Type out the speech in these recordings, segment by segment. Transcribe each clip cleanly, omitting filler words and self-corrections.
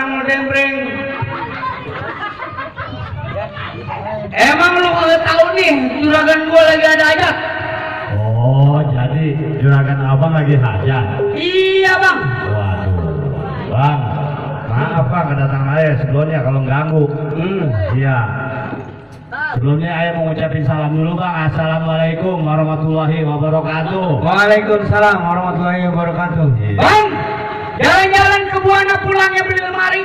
datang dembreng. Emang lu kagak tahu nih juragan gua lagi ada hajat? Oh, jadi juragan abang lagi hajat? Iya bang. Waduh, bang, maaf bang kedatangan saya sebelumnya kalau ganggu. Iya. Sebelumnya saya mau ngucapin salam dulu bang. Assalamualaikum warahmatullahi wabarakatuh. Waalaikumsalam warahmatullahi wabarakatuh. Iya. Bang, jalan-jalan ke Buana pulangnya beli lemari.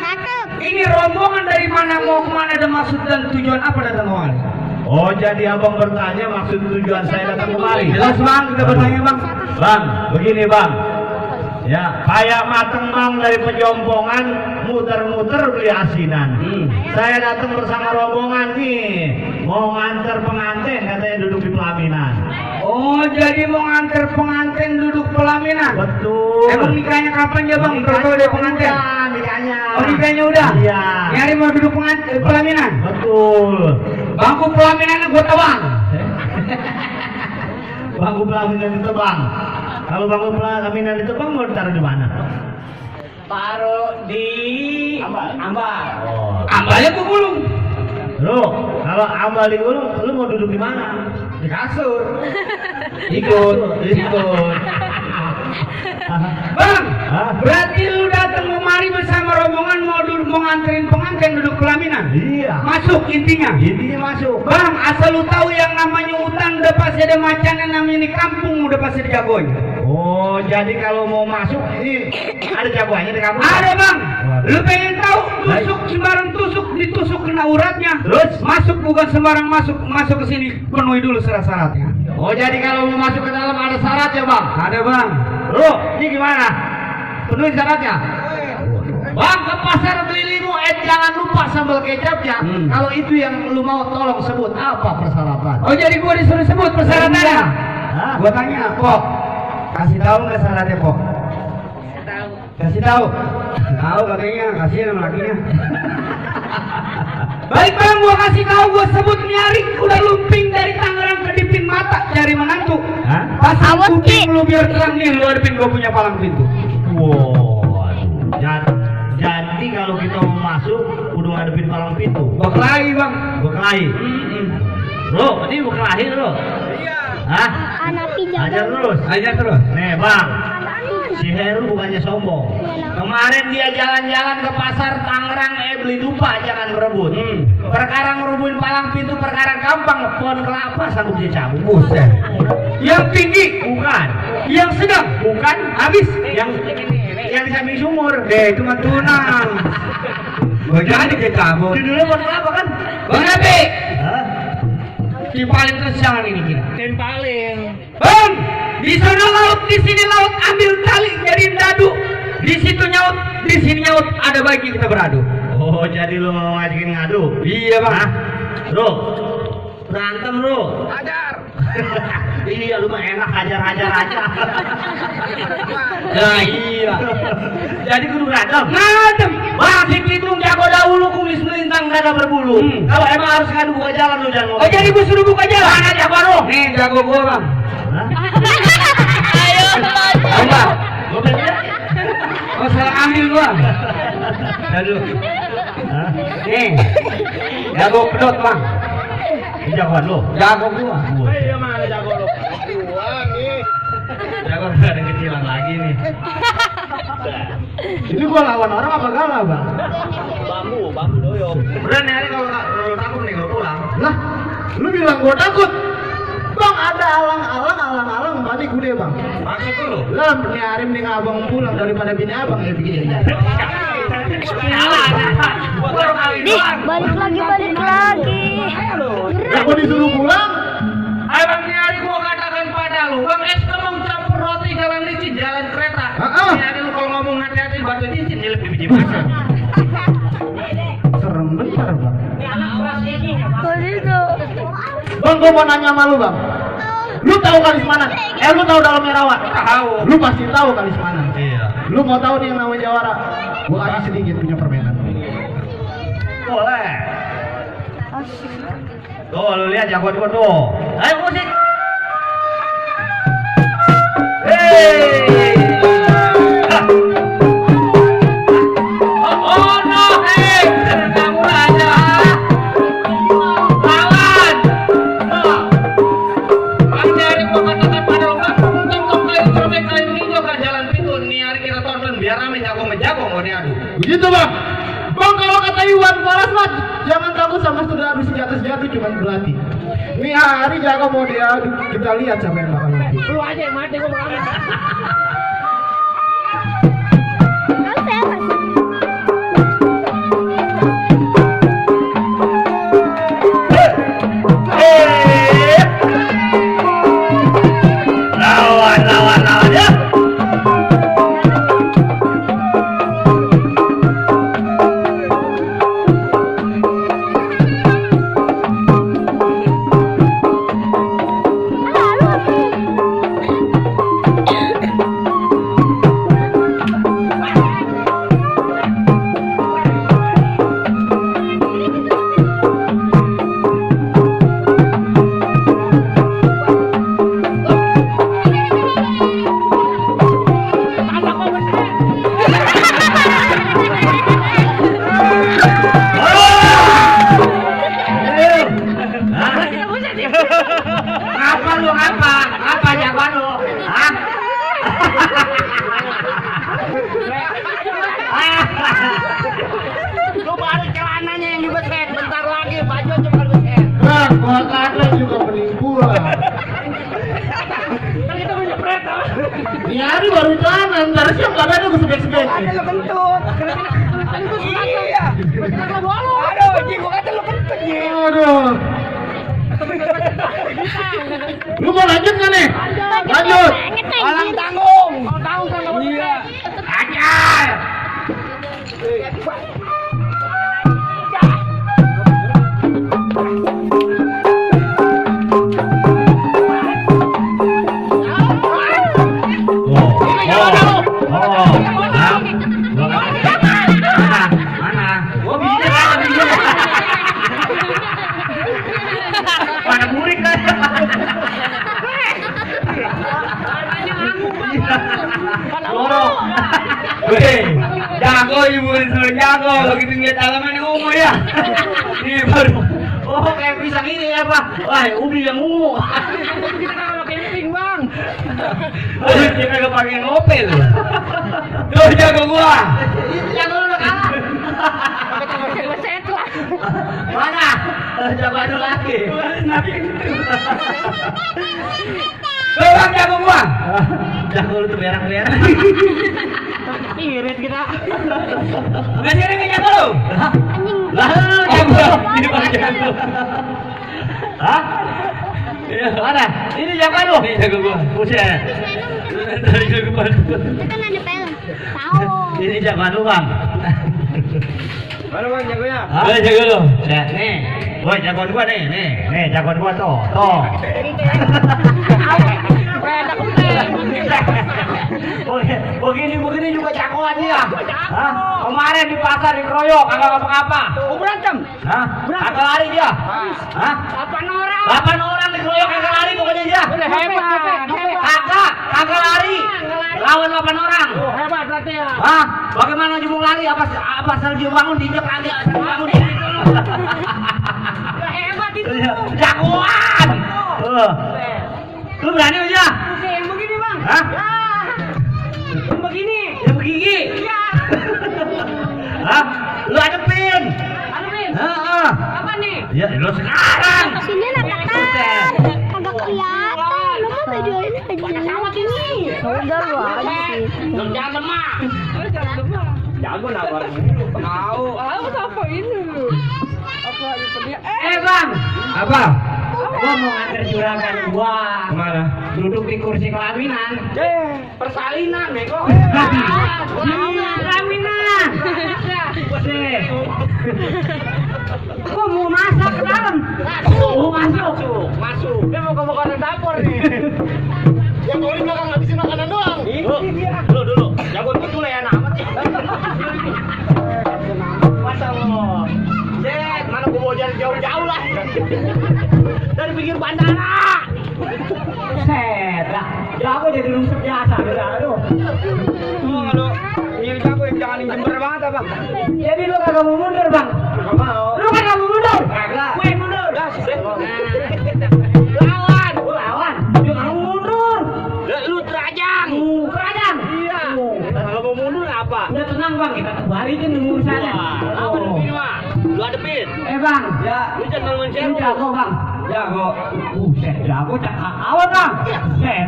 Ini rombongan dari mana mau kemana, ada maksud dan tujuan apa datang kemari? Oh, jadi abang bertanya maksud tujuan saya datang kemari? Jelas bang, kita bertanya bang. Bang, begini bang. Ya, kayak mateng bang dari Pejompongan muter-muter beli asinan. Saya datang bersama rombongan nih, mau nganter pengantin katanya duduk di pelaminan. Oh, jadi mau nganter pengantin duduk pelaminan? Betul. Emang nikahnya kapan ya bang? Kalau dia pengantin? Nikahnya. Oh, nikahnya udah? Iya. Nyari mau duduk pelaminan? Betul. Bangku pelaminannya gua tebang. Bangku pelaminan itu bang. Kalau bangku pelaminan itu bang mau ditaruh di mana? Taruh di ambal. Oh. Ambalnya gua gulung. Lu, kalau ambal digulung, lu mau duduk di mana? Di kasur. Ikut. Bang, Hah? berarti lu datang kemari bersama rombongan mau nganterin pengantin duduk pelaminan? Iya. Masuk intinya. Intinya masuk. Bang, asal lu tahu yang namanya hutan udah pasti ada macan, yang namanya ini kampung udah pasti dijagoin. Oh, jadi kalau mau masuk ini ada jagoannya di kampung? Ada bang. Waduh. Lu pengen tahu tusuk sembarang tusuk ditusuk kena uratnya. Terus? Masuk bukan sembarang masuk ke sini penuhi dulu syarat-syaratnya. Oh, jadi kalau mau masuk ke dalam ada syarat ya bang? Ada bang. Lu, ini gimana? Penuhi syaratnya? Bang, ke pasar beli limu, jangan lupa sambal kecapnya. Kalau itu yang lu mau tolong sebut apa persyaratan? Oh, jadi gua disuruh sebut persyaratannya. Hah? Gua tanya, Pok, kasih tahu nggak syaratnya, Pok? Kasih tahu. Tahu katanya, kasih nama lakinya. Baik bang, gua kasih tahu, gua sebut nyari udah lumping dari Tangerang ke Dipin Mata cari menantu. Hah? Pasang kuping lu biar terang nih, lu hadapin gua punya palang pintu. Wow, jadi kalau kita mau masuk, udah ngadepin palang pintu. Berkelahi bang. Berkelahi. Bro, ini berkelahi bro. Iya. Hah? Anapi Ajar terus. Aja terus. Nih bang, si Heru bukannya sombong. Kemarin dia jalan-jalan ke pasar Tangerang, beli dupa, jangan berebut. Perkara ngerubuhin palang pintu, perkara gampang, pohon kelapa sanggup dia cabut. Buset. Yang tinggi Bukan. yang sedang Bukan. habis Yang di samping sumur. itu mah tunang. Bagaimana dia cabut? Judulnya pohon kelapa kan? Bang Nabi, Hah? timpalin terus jangan ini kira. Timpalin. Bang, di sana laut, di sini laut, ambil tali jadiin dadu. Di situ nyaut, di sini nyaut, ada bagi kita beradu. Oh, jadi lu mau ngajakin ngadu? Iya bang. Hah? Bro, berantem bro. Ajar. Iya, lu mah enak hajar-hajar aja. Nah iya. Jadi kudu berantem. Ngadem. Masih hitung jago dahulu kumis melintang dada berbulu. Kalau emang harus ngadu buka jalan lu jangan Oh jadi gua suruh buka jalan. Mana jago lu? Nih jago gua bang. Hah? Ayo, Apa? Gua beli. Oh salah ambil gua. Aduh. Hah? Nih. Jago pedot bang. Ini jagoan lu. Jago gua. Iya mana jago lu? Jago ada yang kecilan lagi nih. Itu gua lawan orang apa galau bang? Bambu doyong. Beneran nih hari kalau takut nih kalau pulang. Lah, lu bilang gua takut. Bang ada alang-alang bani kude bang. Maksud lu? Lah nih hari nih abang pulang daripada bini abang ya bikin jadi. Nih, balik lagi. Lah gua disuruh pulang. Ayo bang, ini hari gua katakan pada lu, bang Eska mau campur roti jalan licin, jalan kereta. Heeh. Ini hari lu kalau ngomong hati-hati batu cincin, ini lebih biji masak. Serem bener bang. Begitu. Bang gua mau nanya sama lu bang. Lu tahu Kalis mana? Lu tahu dalamnya rawa? Tahu. Lu pasti tahu Kalis mana. Iya. Lu mau tahu nih yang namanya jawara? Gua kasih sedikit punya permainan. Boleh. Tuh, lu lihat jagoan gua tuh. Ayo musik. Hey. Oh no. Iwan Fals mah jangan takut sama saudara adu senjata cuma berlatih. Ini hari jago mau diadu, kita lihat siapa yang bakal mati. Lu aja yang mati gua mau. Lawan ya. Apa jagoan lu? Hah? Lu baru celananya yang dibeset, bentar lagi baju cuma beset. Nah, gua kata juga penipuan. Kan kita punya pret. Ini hari baru celana, ntar siap gak ada gue sebek-sebek. Ada lu kentut. Iya. Aduh, Ji, gua kata lu kentut, Ji. Aduh. Lu mau lanjut nggak nih? Lanjut. Alang tanggung. Iya. Ajar. Mana? Gua bisa aja. Mana murid kan? Lorok. Weh, jago ibu suruh jago. Begitu ngeliat alaman ungu ya. Ini baru. Oh, kayak pisang ini ya Pak. Wah, ubi yang ungu. Kita camping, Bang. Oh, dia kagak pakai ngopel. Tuh jago gua. Jago lu kalah. Pakai beset lah. Mana? Jago adu lagi. Tuh Bang, jago gua. Jago lu tuh berang-berang. Irit kita. Nggak sih nggak jago lu? Lah, jago. Ini Bang jago. Hah? Iya, mana? Ini jago lu. Ini jago gua. Buset. Dari jago gua. Kita kan ada film. Tahu. Ini jagoan lu Bang. Mana bang jagonya? Hah? Jago lu. Nih. Woi, jagoan gua nih jagoan gua tuh. Begini juga jagoan dia. Hah? Kemarin di pasar dikeroyok, kagak ngapa-ngapa. Oh, berantem. Hah? Kagak lari dia. Hah? 8 orang dikeroyok kagak lari pokoknya dia. Hebat. Kagak lari. Lawan 8 orang. Oh, hebat berarti ya. Hah? Bagaimana jumlah lari? Apa Sergio bangun diinjek lagi? Bangun Hebat itu. Jagoan. Lu berani aja? Oke, yang begini, Bang. Hah? Yang begini. Yang begigi? Iya. Hah? Lu adepin? Aduin. Heeh. Apa nih? Ya, lu sekarang. Sini nak Buset. agak kelihatan. Lu mau videoin aja. Pakai sawat ini. Udah lu aja sih. Lu jangan lemah. Jangan lemah. Jago nawar. Tahu. Apa ini lu? Apa ini? Bang. Apa? Gua mau nganter juragan gua. Kemana? Duduk di kursi kelaminan. Persalinan, bego. Kelaminan. Buset. Gua mau masak ke dalam. Oh, masuk. Dia mau ke dapur nih. Yang kau di belakang ngabisin makanan doang. Dulu. Jago betul ya amat sih. Masa lo. Set, mana gua mau jalan jauh-jauh lah. Dari pinggir bandara. Set, lah. Jago jadi rusuh biasa, aduh. Aduh, ini jago yang jangan jember banget abang. Jadi lu kagak mau mundur, Bang? Gak mau. Lu kagak mau mundur? Kagak. Gue yang mundur. Lawan. Lu lawan. Dia kagak mau mundur. Lu terajang. Kerajaan. Iya. Kalau mau mundur apa? Udah tenang Bang, kita balikin urusannya. Lawan ini mah. bang. Ya, lu jangan mencari jago bang. Jago. Buset, jago cakap awal bang. Buset.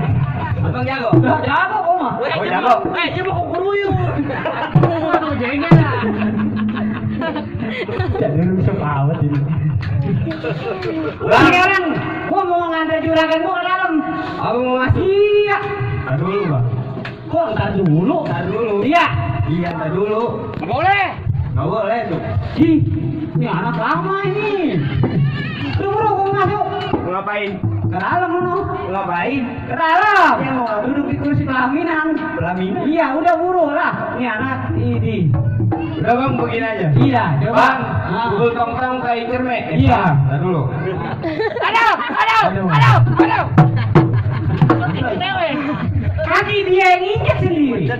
Abang jago. Jago kok mah. Oh jago. Dia mau kuruyuk. Aduh, jengkel lah. Jadi lu bisa pawat ini. Sekarang gua mau ngantar juragan gua ke dalam. Abang mau ngasih. Iya. Ntar dulu bang. Kok ntar dulu? Ntar dulu. Iya. Iya ntar dulu. Boleh. Nggak boleh tuh. Ih, ini anak lama ini. Bro, gua masuk. Ngapain? Ke dalam lu. Ngapain? Ke dalam. Dia mau Duduk di kursi pelaminan. Pelaminan? Iya, udah buru lah. Ini anak ini. Udah bang, begini aja. Iya, coba. Bang, bubul tong-tong kayak cerme. Iya. Ntar dulu. Aduh. Kaki dia yang injek sendiri.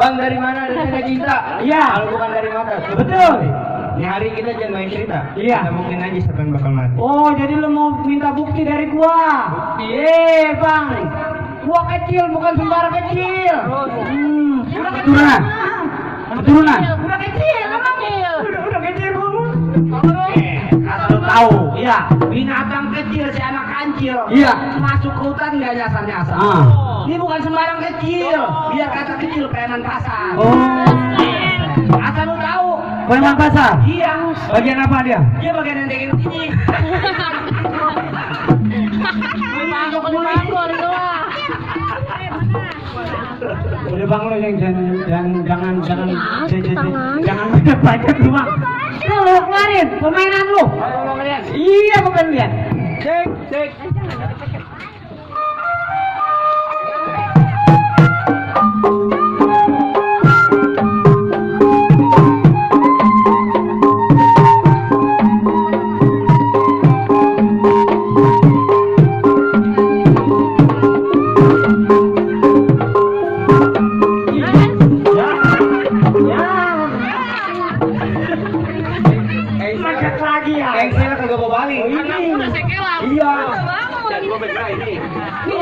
Bang dari mana? Dari cinta. Iya. Kalau bukan dari mata. Betul. Ini hari kita jangan main cerita. Iya. Kita mungkin aja siapa yang bakal mati. Oh, jadi lu mau minta bukti dari gua? Bang. Gua kecil, bukan sembarang kecil. Udah keturunan. Keturunan. Udah kecil, Udah kecil gua. Asal lu tahu, iya. Binatang kecil si anak kancil. Iya. Masuk ke hutan nggak nyasar-nyasar. Ini bukan sembarang kecil. Biar kata kecil preman pasar. Oh. Asal lu tahu. Preman pasar? Iya. Bagian apa dia? Dia bagian yang tekin ini. Udah bang lo jangan banyak lu bang. Lu keluarin permainan lu. Iya pemain lihat. Cek.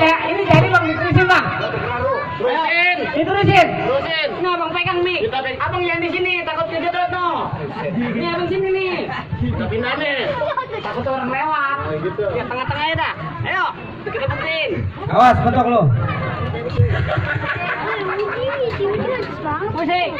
Ini jadi bang, diterusin bang. Diterusin. Nah bang pegang nih. Abang yang di sini takut kejedot no. Ini abang sini nih. Pindah nih. Takut orang lewat. Ya tengah-tengah ya dah. Ayo kita buktiin. Awas bentok lo. Musik.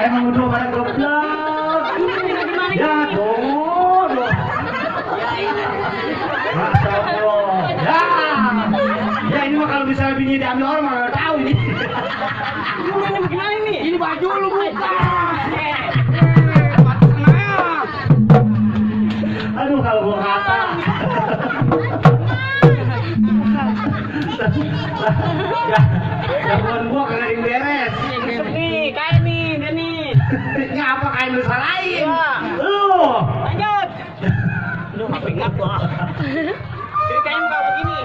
Emang udah pada goblok. Ya dong. Masya Allah. Ya ini mah kalau misalnya bini diambil orang mah tahu ini. Ini gimana ini? Ini baju lu buka. Ceritain Pak begini.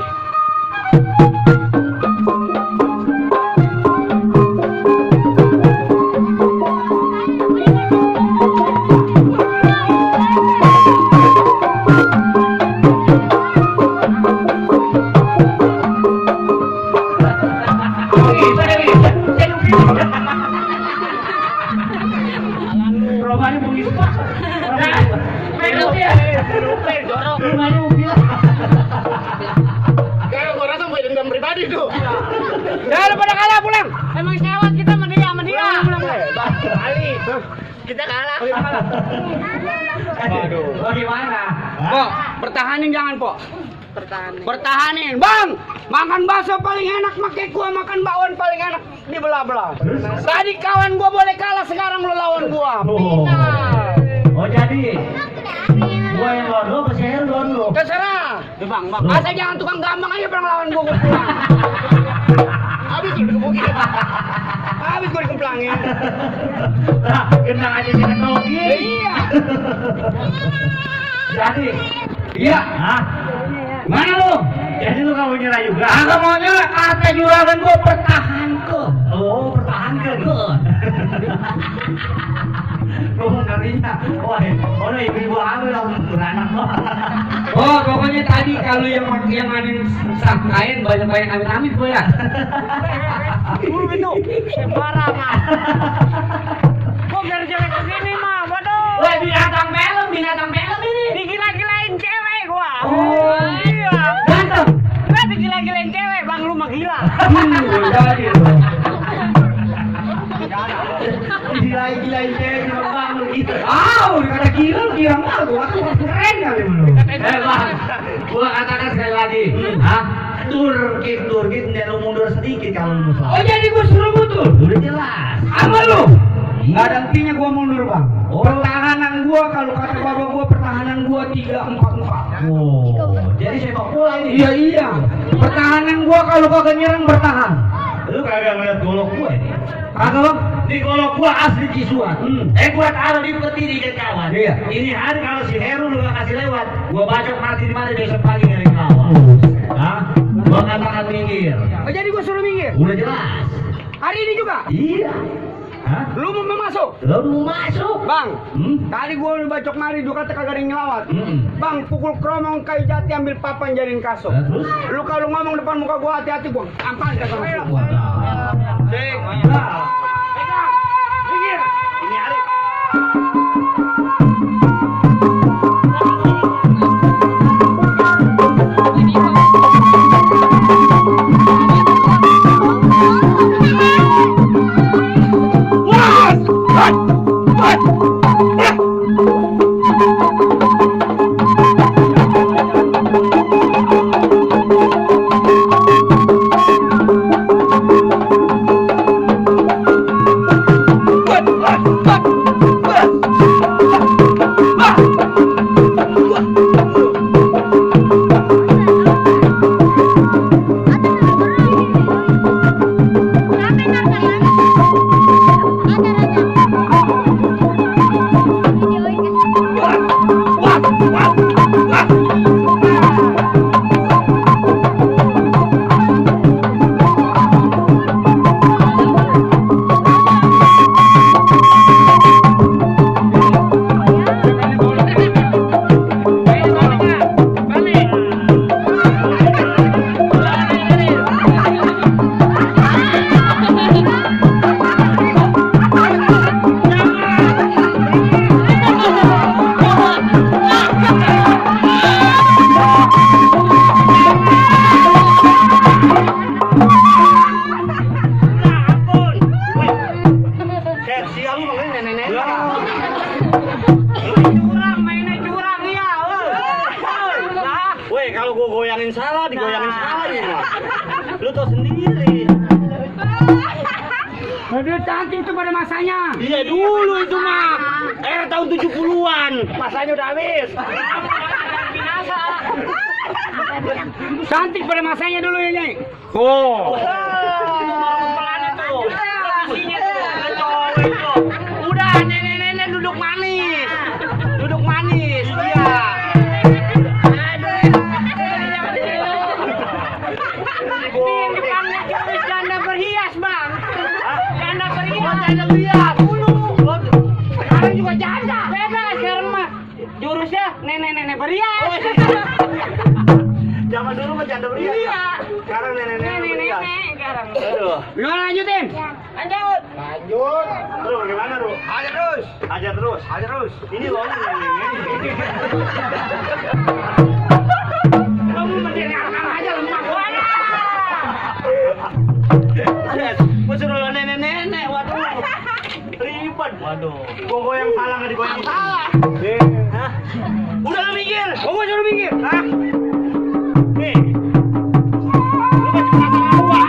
Romanya bugis Pak. Jorok. Romanya mobil. Kayak gua rasa punya dendam pribadi tuh. Jangan pada kalah pulang. Emang sewot kita sama dia. Kali. Kita kalah. Waduh, bagaimana? Pok, pertahanin jangan, Pok. Pertahanin. Bang, makan bakso paling enak pakai kuah, makan bakwan paling enak dibelah-belah. Tadi kawan gua boleh kalah, sekarang lu lawan gua. Oh jadi gua yang lawan lo, si Heru lawan lo. Terserah. Bang. Asal jangan tukang gampang aja pernah lawan gua pulang. Habis lu dikebukin. Habis gua dikemplangin. Nah, kenang aja si Nogi. Iya. Jadi, Iya. hah? Mana lu? Jadi lu kamu nyerah juga? Agak mau nyerah, kata juragan gua pertahankan. Oh, pertahankan. Lu ngerinya. Wah, oh ibu-ibu hamil langsung beranak. Oh, pokoknya tadi kalau yang anin sangkain banyak-banyak amit-amit gua ya. Itu sembarangan. Kok biar jelek begini mah, waduh. Wah, binatang film ini. Digila-gilain cewek gua. Oh, iya. Ganteng. Gua digila-gilain cewek, Bang, lu mah gila. Jadi lu. Gila-gilain cewek di bang lu gitu. Dikata gila mah gua keren kali lu. Bang, gua katakan sekali lagi, hah? Turkit, lu mundur sedikit kalau lu salah. Oh, jadi gua suruh mundur. Udah jelas. Apa lu? Nggak ada artinya gua mundur, Bang. Pertahanan gua, kalau kata bapak gua, pertahanan gua 3-4-4. Oh, jadi sepak bola ini. Iya. Pertahanan gua kalau kagak nyerang bertahan. Lu kagak ngeliat golok gua ini. Kagak, Bang? Di golok gua asli Cisuan. Gua taruh di peti di kawan. Iya. Ini hari kalau si Heru lu gak kasih lewat, gua bacok mati di mana besok pagi dari kawan. Hah? Gua katakan minggir. Oh, jadi gua suruh minggir. Udah jelas. Hari ini juga. Iya. Hah? Lu mau masuk? Lu mau masuk? Bang, Hmm? tadi gua udah bacok mari, lu kata kagak ada yang ngelawat. Bang, pukul kromong kayu jati, ambil papan jadiin kasut. Nah, terus? Lu kalau ngomong depan muka gua hati-hati gua ampun kata sama lu. Wadah. Cek. Nah. Pegang. Minggir. Ini hari. Kalau gua goyangin salah, digoyangin salah ya. Lu tau sendiri. Aduh, cantik itu pada masanya. Iya dulu itu mah. Tahun 70-an. Masanya udah habis. Cantik pada masanya dulu ini. Oh. Udah, nenek-nenek duduk manis. Duduk manis, iya. jurusnya nenek-nenek berian. Zaman dulu mah janda berian. Iya. Sekarang nenek-nenek berian. Sekarang. Aduh. Gimana lanjutin? Lanjut. Terus gimana, Bro? Aja terus. Aja terus. Ini loh nenek-nenek. Kamu mending aja lemah. Mau suruh nenek-nenek, waduh. Ribet. Waduh. Gogo yang salah nggak digoyang. Salah. Hah? Udah lu mikir. Gua suruh mikir. Hah? Nih. Lu masih masalah gua.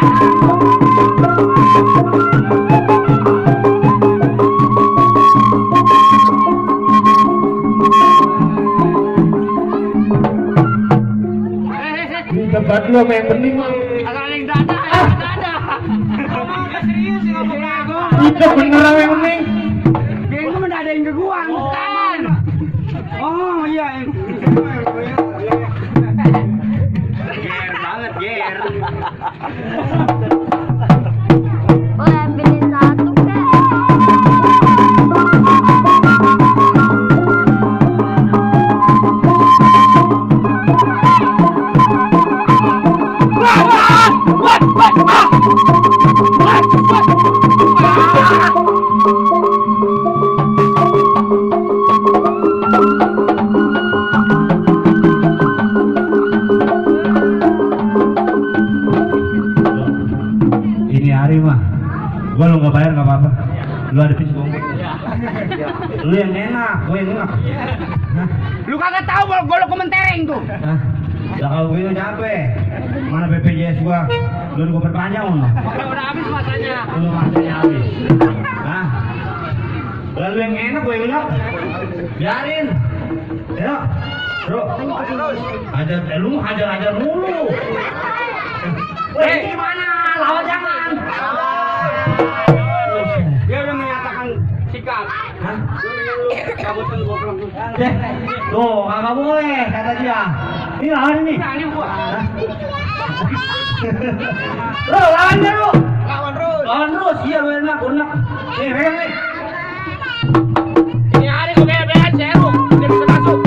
Tempat lu main bening mah. Agak ada yang dada. Ngomong udah serius sih ngomong aku. Itu bener yang bening. Dia itu mendadain ke gua, bukan. Oh iya. Ger banget, ger. Oh, ambilin satu kek. Ini hari mah, gua lu nggak bayar nggak apa-apa. Lu ada pisau. Lu yang enak, gua yang enak. Hah? Lu kagak tahu gua lo komentereng tuh. Hah? Ya kalau gitu capek. Mana BPJS gua? Lu gua perpanjang loh. Udah habis masanya. Lu masanya habis. Hah? Lalu yang enak gua yang enak. Biarin. Ya. Bro. Lu hajar mulu. Weh, gimana? Lawan jangan. Dia udah menyatakan sikap. Hah? Kabutin gua pulang. Tuh, kagak boleh kata dia. Ini lawan ini. Ini gua. Hah? Bro, lawan dia lu. Lawan terus. Iya lu enak. Nih, pegang nih. Ini hari gua bela-belain seru. Dia bisa masuk.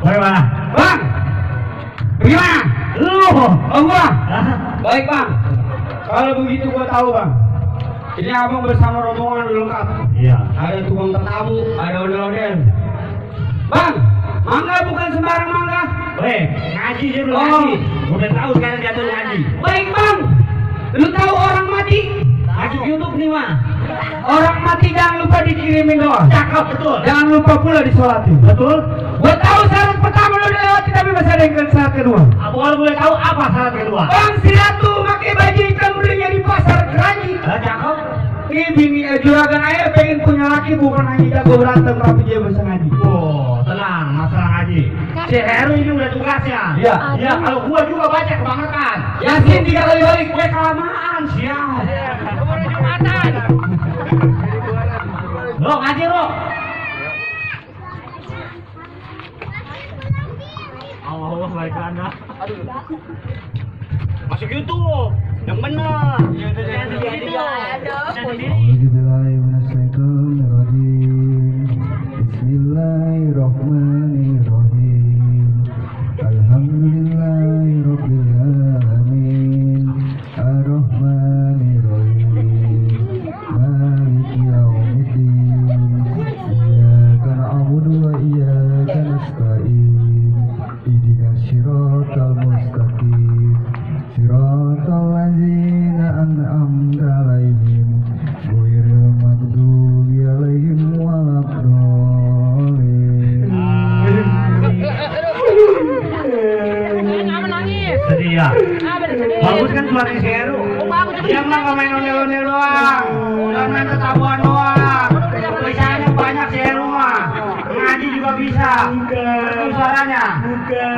Bagaimana? Bang, bagaimana? Lu, Gua. Baik bang. Kalau begitu gua tahu bang. Ini abang bersama rombongan lengkap. iya. Ada tukang tertamu, ada ondel-ondel. Bang, mangga bukan sembarang mangga. Weh, ngaji dia belum Oh. ngaji. Udah tahu sekarang dia tuh ngaji. Baik bang. Lu tahu orang mati? Masuk YouTube nih mah. Orang mati jangan lupa dikirimin doa. Cakep betul. Jangan lupa pula disolatin. Betul. Gua tahu syarat pertama lu udah lewati tapi masih ada yang syarat kedua. Kalau boleh tahu apa syarat kedua? Bang, si Ratu pakai baju hitam belinya di pasar Keranji. Cakep. Ini bini juragan ayah pengen punya laki bukan hanya jago berantem tapi dia bisa ngaji. Oh, tenang, masalah ngaji. Si Heru ini udah tugasnya. Iya. Iya, kalau gua juga baca kebangetan. Yasin 3 kali balik, gue Kelamaan, sial. Keburu Jumatan. Lo ngaji lo. Allah baik anda. Masuk YouTube. Yang benar. Bismillahirrahmanirrahim. Alhamdulillahirabbil alamin. Arrahmanirrahim. Maliki yaumiddin. Iyyaka na'budu wa iyyaka nasta'in. siratal mustaqim siratal ladzina an'amta 'alaihim ghairil maghdubi 'alaihim waladdallin. Sedih ya? Bagus kan suara si Heru? Dia mah nggak main ondel-ondel doang, nggak main ketahuan doang. Tulisannya banyak si Heru mah, ngaji juga bisa. Betul suaranya?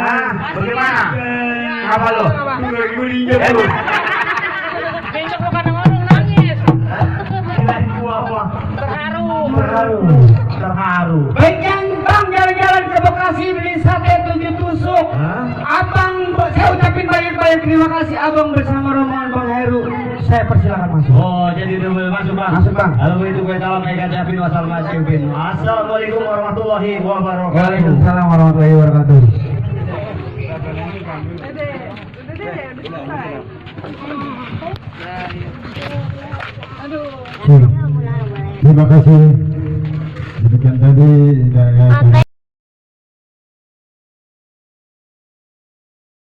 Hah? Bagaimana? Apa lo? Heru? Besok lo kadang-kadang nangis. Kirain gua apa? Terharu. Pengen bang jalan-jalan ke Bekasi beli sate 7 tusuk. Hah? Abang, saya ucapin banyak-banyak terima kasih abang bersama rombongan Bang Heru. Saya persilakan masuk. Oh, jadi udah boleh masuk bang? Masuk, Bang. Kalau begitu gue salam ikan capin wassalamualaikum. Assalamualaikum warahmatullahi wabarakatuh. Waalaikumsalam warahmatullahi wabarakatuh. Terima kasih. Demikian tadi